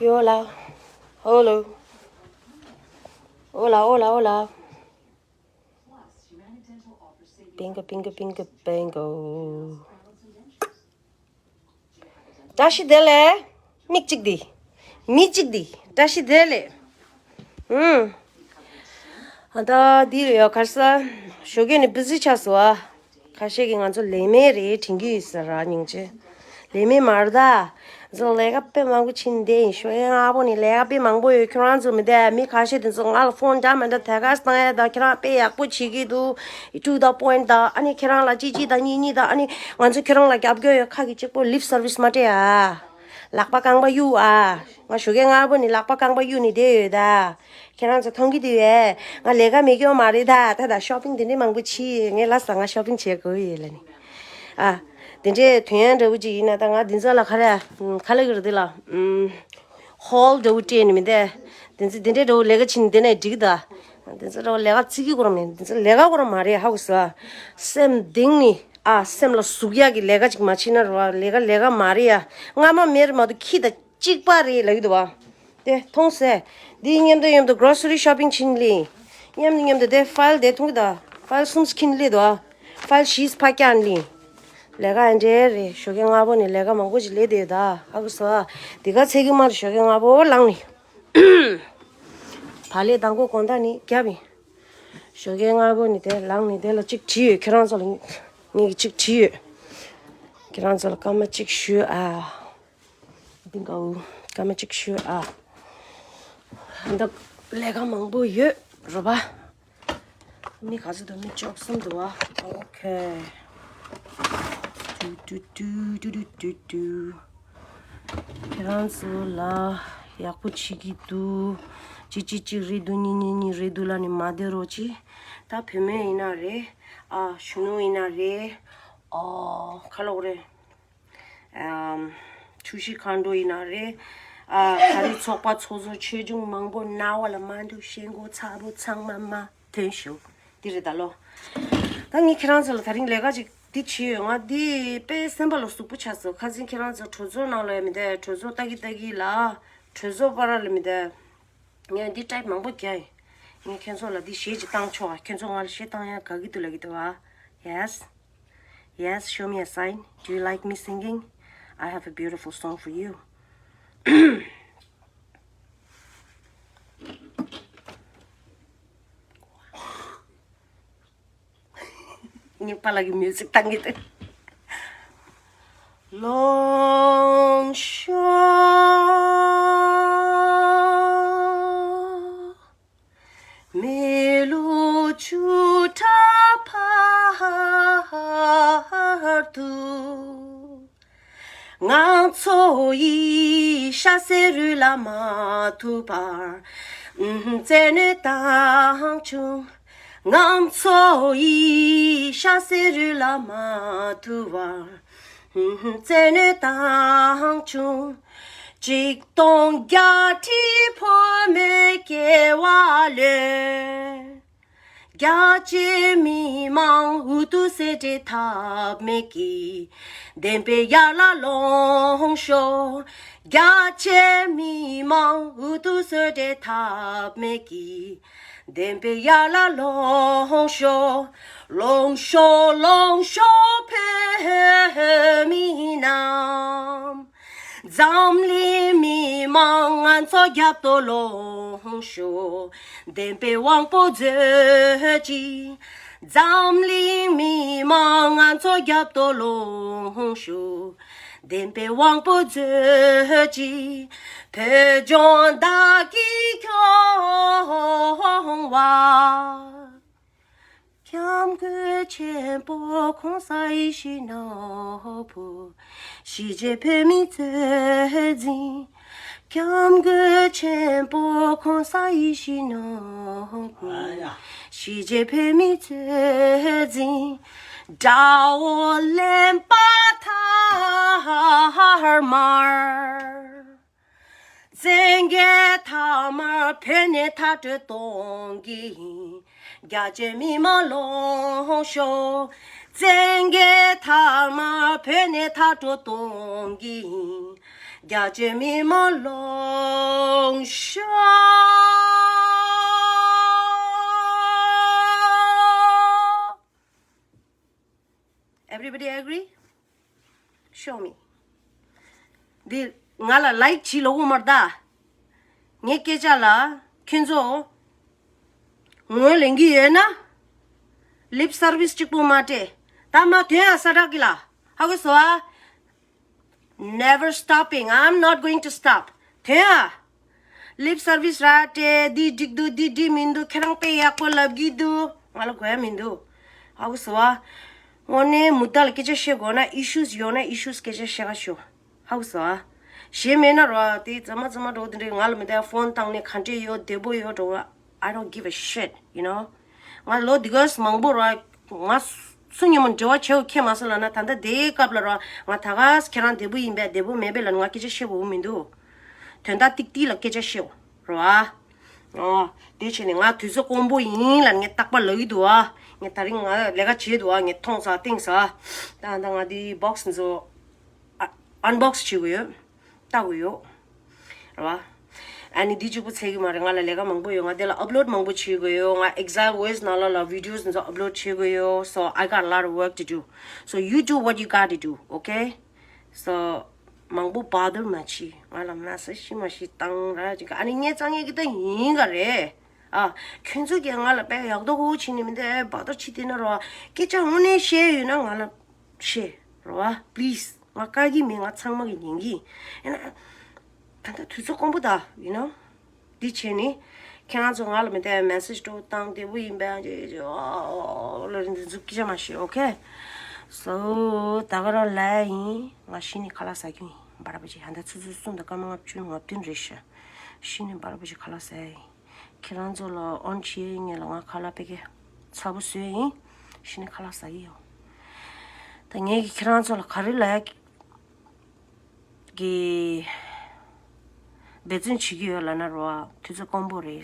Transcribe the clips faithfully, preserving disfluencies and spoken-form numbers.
Hola. Hola. Hola, hola, hola. Bingo, bingo, bingo, bingo. བཀྲ་ཤིས་བདེ་ལེགས། མིག་གཅིག་འདི། མི་གཅིག་འདི། བཀྲ་ཤིས་བདེ་ལེགས། ཨུམ། ཨ་ད་འདི་རེད་ཡ། ཁ་སང་ཞོགས་ཀས་ནས་བི་ཟི་ཆགས་སོང་ཨ། ཁ་ཤས་ཀྱིས་ང་ཚོ་ལས་མེད་རེད་དྲན་གྱི་ཡོད་ཟེར་ར། སྙིང་རྗེ། ལས་མེད་མ་རེད་ད། ང་ཚོ་ལས་ཀ་དཔེ་མང་པོ་བྱེད་བསྡད་ཡིན། ཞོགས་ཀས་སྔ་པོ་ནས་ལས་ཀ་དཔེ་མང་པོ་ཡོད། ཁྱོད་རང་ཚོ་མི་བསྡད། མི་ཁ་ཤས་དེ་ཚོ་ང་ལ་ཕོན་འདྲ་མི་འདྲ་ད་ག་སེ་བཏང་ཡ་ད། ཁྱེད་རང་དཔེ་ཡག་པོ་བྱེད་ཀྱི་འདུག་ཡུ་ཊུབ་དང་པོ་ཡིན་ད། ཨ་ནི་ཁྱེད་རང་ལ་གཅིག་གཅིག་དང་གཉིས་གཉིས་དང་། ཨ་ནི་ང་ཚོ་ཁྱེད་རང་ལ་རྒྱབ་སྐྱོར་ཡོད། ཁ་གི་གཅིག་པོ་ལིབ་སར་བིས་མ་སྤྲད་ཨ། ལག་པ་རྐང་པ་གཡུག་ཨ། ང་ཞོགས་ཀས་སྔ་པོ་ནས་ལག་པ་རྐང་པ་གཡུག་ནས་བསྡད་ཡོད་ད། ཁྱེད་རང་ཚོ་མཐོང་གི་འདུག་ཨེ། ང་ལས་ཀ་མེད་སྐྱོ་མ་རེད་ད། ད་ད་ཤོ་པིང་དེ་འདྲས་མང་པོ་བྱས། ངས་ལབ་སོང་། ང་ཤོ་པིང་བྱེད་དགོས་ཡོད་ལབ་ནས། ཨ། དེ་འདྲས་དོན་ཡང་འདྲ་བོ་ཅིག་ཡིན་ན་ད། ང་འདི་ཚོ་ལ་ག་རེ་ག་ལབ་ཀྱི་རེད་འདི་ལ། ཨུམ། ཧོལ་འདྲ་བོ་སྤྲད་ནས་མི་བསྡད། དེ་ཚོ་དེ་འདྲས་འདྲ་བོ་ལས་ཀ་བྱེད་ནས་བསྡད་ན་འགྲིག་གི་ད། དེ་ཚོ་འདྲ་བོ་ལས་ཀ་བྱེད་ཀྱི་ཁོ་རང་མིན། དེ་ཚོ་ལས་ཀ་ཁོ་རང་མ་རེད། ཧ་གོ་སོང་ཨ། སེམས་གཏིང་ནས་ཨ། སེམས་ལ་ཟུག་ཡག་གི་ལས་ཀ་ཅིག་མ་བྱེད་ན་རེད་བ། ལས་ཀ་ལས་ཀ་མ་རེད་ཡ། རྔ་མ་མེད་མ་གཏོགས་ཁྱི་དང་གཅིག་པ་རེད་ལབ་ཀྱི་འདུག་བ། དེ་མཐོང་སོང་ཨ། འདི་མཉམ་དུ་མཉམ་དུ་གྲོ་སི་རི་ཤོ་པིང་བྱེད་ནས་སླེབས་ཡིན། མཉམ་དུ་མཉམ་དུ་དེ་ཕའིལ་དེ་མཐོང་གི་ད། ཕའིལ་གསུམ་ཁྱེར་ནས་སླེབས་འདུག་ཨ། ཕའིལ་བཞི་ཕར་བཀྱགས་ནས་སླེབས་ཡིན། ལས་ཀ་ཨེ་འདྲས་རེད། ཞོགས་ཀས་སྔ་པོ་ནས་ལས་ཀ་མང་པོ་ཞིག་ལས་བསྡད་ཡོད་ད། ཧ་གོ་སོང་ཨ། འདི་ག་ཚད་ཀྱི་མ་རེད། ཞོགས་ཀས་སྔ་པོ་ལངས་ནས། བག་ལེབ་དང་པོ་དགོང་དག་ནས་བརྒྱབ་ཡིན། ཞོགས་ཀས་སྔ་པོ་ནས་དེ་ལངས་ནས་དེ་ལ་གཅིག་བྲིས་ཡོད། ཁྱེད་རང་ཚོ་ལ་ངས་གཅིག་བྲིས་ཡོད། ཁྱེད་རང་ཚོ་ལ་སྐར་མ་གཅིག་ཞུ་ཨ། འདི་འགའ་བོ་སྐར་མ་གཅིག་ཞུ་ཨ། འདི་ལས་ཀ་མང་པོ་ཡོད་རེད་པ། མི་ག་ཚོད་འདུག་མི་བཅུ་གསུམ་འདུག་ཨ། ཨོ་ཁེ། ཏུ་ཏུ་ཏུ། ཁྱེད་རང་ཚོ་ལ་ཡག་པོ་བྱེད་ཀྱི་འདུག་གཅིག་གཅིག་གཅིག་རེད་འདུག་གཉིས་གཉིས་གཉིས་རེད་འདུག་ལབ་ནས་མ་བསྡད་རོགས་གྱིས། ད་བུད་མེད་ཡིན་ན་རེད། ཨ། གཞོན་ནུ་ཡིན་ན་རེད། ཨ། ག་ལབ་དགོས་རེད། ཨམ། ཆུ་བཞི་མཁའ་འགྲོ་ཡིན་ན་རེད། ཨ། ག་རེ་ཚོགས་པ་ཚོགས་གཙོ་ཆོས་འབྱུང་མང་པོ་རྣ་བ་ལ་མ་འདུག་ཤེས་མགོ་ཚ་པོ་ཚང་མ་མ་ཐོན་ཤོག་འདི་རེད་ད་ལོ། ད་ངས་ཁྱེད་རང་ཚོ་ལ་དེ་རིང་ལས་ཀ་ཅིག་འདི་བྱས་ཡོད། ང་འདི་དཔེ་སེམས་པ་ལ་ཟུག་པོ་ཆགས་སོང་། ཁ་སང་ཁྱེད་རང་ཚོ་གྲོས་ཚོགས་ནང་ལ་ཡ་མི་འདུག་གྲོས་ཚོགས་ལྟ་གི་ལྟ་གི་ལ། གྲོས་ཚོགས་པ་ར་ལ་མི་འདུག་ངས་འདི་ཊའིབ་མང་པོ་རྒྱག་ཡིན། ངས་ཁྱེད་ཚོ་ལ་འདི་གཞས་ཅིག་བཏང་ཆོག་ག་ཁྱེད་ཚོ་ང་ལ་གཞས་བཏང་ཡ་དགའ་གི་འདུག་ལབ་ཀྱི་འདུག་ག Yes. Yes, show me a sign. Do you like me singing? I have a beautiful song for you. ངའི་པཱ་ལགས་ཀྱི་མིའུ་ཟིག་བཏང་གི་འདུག་ལོངས་ཤོག་མེ་ལོང་ཆུ་ཕྲ་བར་དུ། ང་ཚོ་ཡི་ཤ་ཟ་རུ་ལ་མ་ཐུག་པར། བཙན་གནོན་བཏང་བྱུང་། ང་ཚོ་ཡི་ཤ་ཟ་རུ་ལ་མ་ཐུག་པར། བཙན་གནོན་བཏང་བྱུང་། ཆིག་སྟོང་བརྒྱད་ཁྲི་ཕོ་མོའི་སྐྱེ་བ་ལོན། རྒྱ་ཆེ་མི་མང་འུ་ཐུག་ཟེར་འདྲེ་ཐབས་མེད་ཀྱི། བདེན་པའི་ཡར་ལ་ལོངས་ཤོག་རྒྱ་ཆེ་མི་མང་འུ་ཐུག་ཟེར་འདྲེ་ཐབས་མེད་ཀྱི། བདེན་པའི་ཡར་ལ་ལོངས་ཤོག་ལོངས་ཤོག་ལོངས་ཤོག་བོད་མི་རྣམས། འཛམ་གླིང་མི་མང་ང་ཚོ་རྒྱབ་ཏུ་ལོངས་ཤོག་བདེན་པའི་དབང་པོ་མཛོད་ཅིག་འཛམ་གླིང་མི་མང་ང་ཚོ་རྒྱབ་ཏུ་ལོངས་ཤོག་བདེན་པའི་དབང་པོ་མཛོད་ཅིག་བོད་ལྗོངས་བདག་གིས་སྐྱོང་བ། སྐྱབས་མགོན་ཆེན་པོ་༸གོང་ས་ཡིད་བཞིན་ནོར་བུ། གཞིས་བྱེས་བོད་མི་གཙོ་འཛིན། སྐྱབས་མགོན་ཆེན་པོ་༸གོང་ས་ཡིད་བཞིན་ནོར་བུ། གཞིས་བྱེས་བོད་མི་གཙོ་འཛིན། དགྲ་བོ་གླེན་པ་ཐ་མར། བཙན་རྒྱལ་ཐ་མར་བོད་ནས་མཐའ་སྐྲོད་གཏོང་གི་ཡིན། རྒྱ་ཆེ་མི་མང་ལོངས་ཤོག་བཙན་རྒྱལ་ཐ་མར་བོད་ནས་མཐའ་སྐྲོད་གཏོང་གི་ཡིན། རྒྱ་ཆེ་མི་མ་ལོང་ཤོ། Everybody agree? Show me. འདི་ང་ལ་ལའིཀ་བྱེད་ལོག་གོ་མར་ད། ངའི་སྐད་ཆ་ལ་ཁྱོད་ཚོ་ངོས་ལེན་གྱི་ཡོད་ན། ལིབ་སར་བིས་གཅིག་པོ་མ་སྤྲད། ད་མ་དོན་ཡང་ས་དྲག་གི་ལ། ཧ་གོ་སོང་ཨ། Never stopping. I'm not going to stop. དེ་ཡང་། ལིབ་སར་བིས་ར་སྤྲད། འདི་འགྲིག་འདུག་འདི་འགྲིག་མི་འདུག་ཁྱེད་རང་དཔེ་ཡག་པོ་ལབ་ཀྱི་འདུག་ང་ལ་དགོས་ཡ་མི་འདུག་ཧ་གོ་སོང་ཨ། དངོས་གནས་མུ་མཐའ་ལ་སྐད་ཆ་བཤད་དགོས་ན་ཨི་ཤུས་ཡོད་ན་ཨི་ཤུས་སྐད་ཆ་བཤད་ག་ཤོག་ཧ་གོ་སོང་ཨ། གཞན་མེད་ན་རོ་དེ་ཙམ་མ་ཙམ་མ་འགྲོ་དེ་འདྲའི་ང་ལ་མི་འདའ་ཕོན་བཏང་ནས་ག་འདྲས་ཡོད་བདེ་པོ་ཡོད་འགྲོ་བ། I don't give a shit, you know. ང་ལོ་འདི་གས་མང་པོ་ར། ང་སུ་ཉིན་མོ་འབྲེལ་བ་བྱེད་འོ་ཁྱེད་མ་སོང་ལ་ན་ད་ལྟ་དེའི་སྐབས་ལ་ར་ང་ད་གས་ཁྱེད་རང་བདེ་པོ་ཡིན་པས་བདེ་པོ་མེད་པས་ལ་ང་སྐད་ཆ་བཤད་དགོས་མི་འདུག་དོན་དག་ཏིག་ཏིག་ལ་སྐད་ཆ་བཤད་འོ་ར། ཨོ། དེ་བྱས་ནས་ང་དུས་ཚོད་དཀོན་པོ་ཡིན་ལ་ངས་རྟག་པར་ལབ་ཀྱི་འདུག་ཨ། ངས་ད་རིང་ང་ལས་ཀ་བྱེད་འདུག་ཨ། ངས་མཐོང་ས་བཏིང་ས། ད་ད་ང་དེའི་བོག་སི་འཛོ། ཨན་བོག་སི་བྱེད་དགོས་ཡོད། ལྟ་དགོས་ཡོད། རེད་བ། ཨ་ནི་འདི་གཅིག་པུ་ཚད་ཀྱི་མ་རེད། ང་ལ་ལས་ཀ་མང་པོ་ཡོད། ང་དེ་ལ་ཨབ་ལོཌ་མང་པོ་བྱེད་དགོས་ཡོད། ང་Exile Voice ནང་ལ་ལ་བི་ཌི་ཡོ་ནི་ཚོ་ཨབ་ལོཌ་བྱེད་དགོས་ཡོད། So I got a lot of work to do. So you do what you gotta do, okay? So མང་པོ་བ་དར་མ་བྱེད། ང་ལ་མ་ས་ཤི་མ་ཤི་བཏང་ར་ཅིག་ཨ་ནི་ངས་ཙང་ངས་ཀི་ད་ཡིན་ག་རེད། ཨ། ཁྱོད་ཚོ་གིས་ང་ལ་དཔེ་ཡག་ཏོ་ཧུ་བྱེད་ནི་མི་འདུག་བ་དར་བྱེད་དེ་ན་རོ། སྐད་ཆ་དངོས་གནས་བཤད་ཡོད་ན་ང་ལ་བཤད་རོ་བ། Please. ང་དཀའ་གི་མེད། ང་ཚང་མ་གི་ཉན་གི་ཡིན། ད་ལྟ་དུས་ཚོད་དཀོན་པོ་ད་ཡིན་ནོ། འདི་བྱས་ནི་ཁྱེད་རང་ཚོ་ང་ལ་མི་ལྟ་མེ་སེ་ཇི་འགྲོ་བཏང་བདེ་པོ་ཡིན་པས་ལ་འདི་ཚོ་སྐད་ཆ་མ་བཤད། Okay? So ད་ག་རང་ལ་ཡིན། ང་ཤི་ནི་ཁ་ལག་ཟ་རྒྱུ་ཡིན། བར་བ་ཅི་ཧ་ད་ཆུ་ཚོད་གསུམ་དང་སྐར་མ་ལྔ་བཅུ་ང་བདུན་རེད་ཤག་ཤི་ནི་བར་བ་ཅི་ཁ་ལག་ཟ་ཡིན། ཁྱེད་རང་ཚོ་ལ་ཨོན་ཆི་ངེད་ལ་ང་ཁ་ལག་པེ་ཀེ་ཚ་པོ་བཟོས་ཡིན། ཤི་ནི་ཁ་ལག་ཟ་གི་ཡོད། ད་ངེད་ཀྱི་ཁྱེད་རང་ཚོ་ལ་ག་རེ་ལ་ཡ་གི་འབད་བརྩོན་བྱེད་ཀྱི་ཡོད་ལབ་ན་རོ། དུས་ཚོད་དཀོན་པོ་རེད།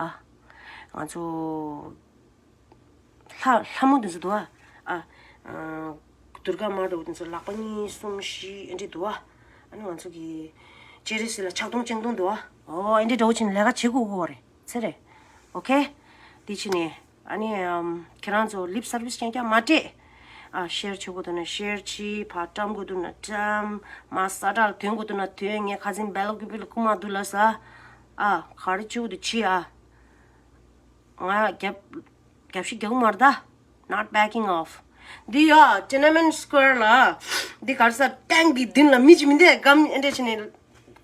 ཨ། ང་ཚོ་ལྷ་ལྷ་མོ་དེ་ཚོ་འདུག་ཨ། ཨ། ཨ། དུར་ཀ་མ་འདྲ་བོ་དེ་ཚོ་ལག་པ་གཉིས་གསུམ་བཞི་ཨེ་འདྲས་འདུག་ཨ། ཨ་ནི་ང་ཚོ་གི་ཅེ་རི་སི་ལ་ཆག་སྡོང་ཅན་སྡོང་འདུག་ཨ། ཨོ་ཨེ་འདྲས་འདྲ་བོ་བྱས་ནས་ལས་ཀ་བྱེད་དགོས་དགོས་པ་རེད། ཚེ་རེད། ཨོ་ཁེ། དེ་བྱས་ནས་ཨ་ནི་ཨམ། ཁྱེད་རང་ཚོ་ལིབ་སར་བིས་རྐྱང་རྐྱང་མ་སྤྲད། ཨ། ཤེར་བྱེད་དགོས་འདུག་ན་ཤེར་བྱེད། ཕར་བཀྲམ་དགོས་འདུག་ན་བཀྲམ། མ་ས་དྲག་ལ་དོན་དགོས་འདུག་ན་དོན། ངས་ཁ་སང་བེ་ལོ་ཀུ་པི་ལ་རྐུ་མ་འདུག་ལབ་ས། ཨ། ག་རེ་བྱེད་དགོས་འདུག་བྱེད་ཨ། ང་རྒྱབ་རྒྱབ་ཤིག་རྒྱག་གི་མ་རེད་ད། Not backing off. འདི་ཡ་Tiananmen Square ལ་འདི་ག་རེ་ཟ། ཊེང་གི་མདུན་ལ་མི་གཅིག་མི་འདུག་སྒམ་ཨེ་འདྲ་བྱས་ནས་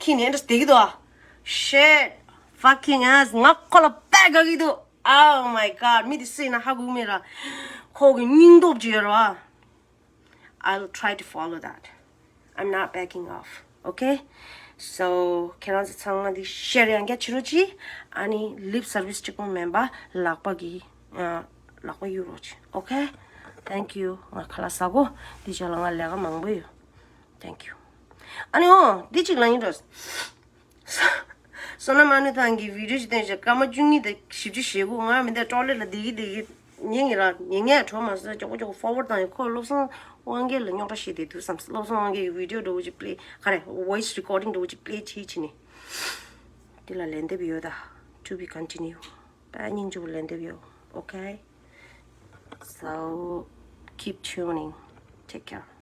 འཁྱེར་ནས་ཨེ་འདྲ་བསྡད་ཀྱི་འདུག Shit. Fucking ass. ང་ཁོ་ལ་དཔེ་དགའ་གི་འདུག Oh my god. མི་དེ་སུ་ཡིན་ན་ཧ་གོ་མེད་ར། ཁོ་གི་སྙིང་སྟོབས་ཅིག་ཡོད་ར། I'll try to follow that. I'm not backing off. Okay? So ཁྱེད་རང་ཚོ་ཚང་མ་འདི་ཤེར་ཡང་རྒྱ་ཆེ་རུ་ཅི། ཨ་ནི་ལིབ་སར་བིས་གཅིག་པོ་མིན་པ་ལག་པ་གི་ཨ། ལག་པ་གཡུག་རོགས་བྱེད། Okay? Thank you. ང་ཁ་ལག་ཟ་གོ། འདི་ཅག་ལ་ང་ལས་ཀ་མང་པོ་ཡོད། Thank you. ཨ་ནི་ཨོ་འདི་གཅིག་ལ་ཡིན་འགྲོ། བསོད་ནམས་ཨ་ནུ་ཐང་གི་བི་ཌི་ཡོ་ཞིག་བསྟན་བྱས་སྐར་མ་བཅུ་གཉིས་དང་བཞི་བཅུ་ཞེ་དགུ། ང་མི་འདའ་ཊོ་ལེཊ་ལ་བསྡད་ཀྱི་བསྡད་ཀྱི་ཉན་གྱི་ར། ཉན་ཉན་བྲོ་མ་སོང་། མགྱོགས་པོ་མགྱོགས་པོ་ཕོར་ཝར་ཌི་བཏང་ཡོང་། ཁོ་བློ་བཟང་དབང་རྒྱལ་ལ་རྙོག་དྲ་བཤད་བསྡད་འདུག་བསམ། བློ་བཟང་དབང་རྒྱལ་གྱི་བི་ཌི་ཡོ་འདྲ་བོ་ཅིག་པི་ལེ་ག་རེ་ཝོ་ཡིས་རི་ཀོར་ཌིང་འདྲ་བོ་ཅིག་པི་ལེ་བྱེད་བྱེད་ནས། དེ་ལ་ལན་འདེབས་ཡོད་ད། To be continue. དཔེ་སྙིང་རྗེ་པོ་ལན་འདེབས་ཡོད། Okay? So keep tuning. Take care.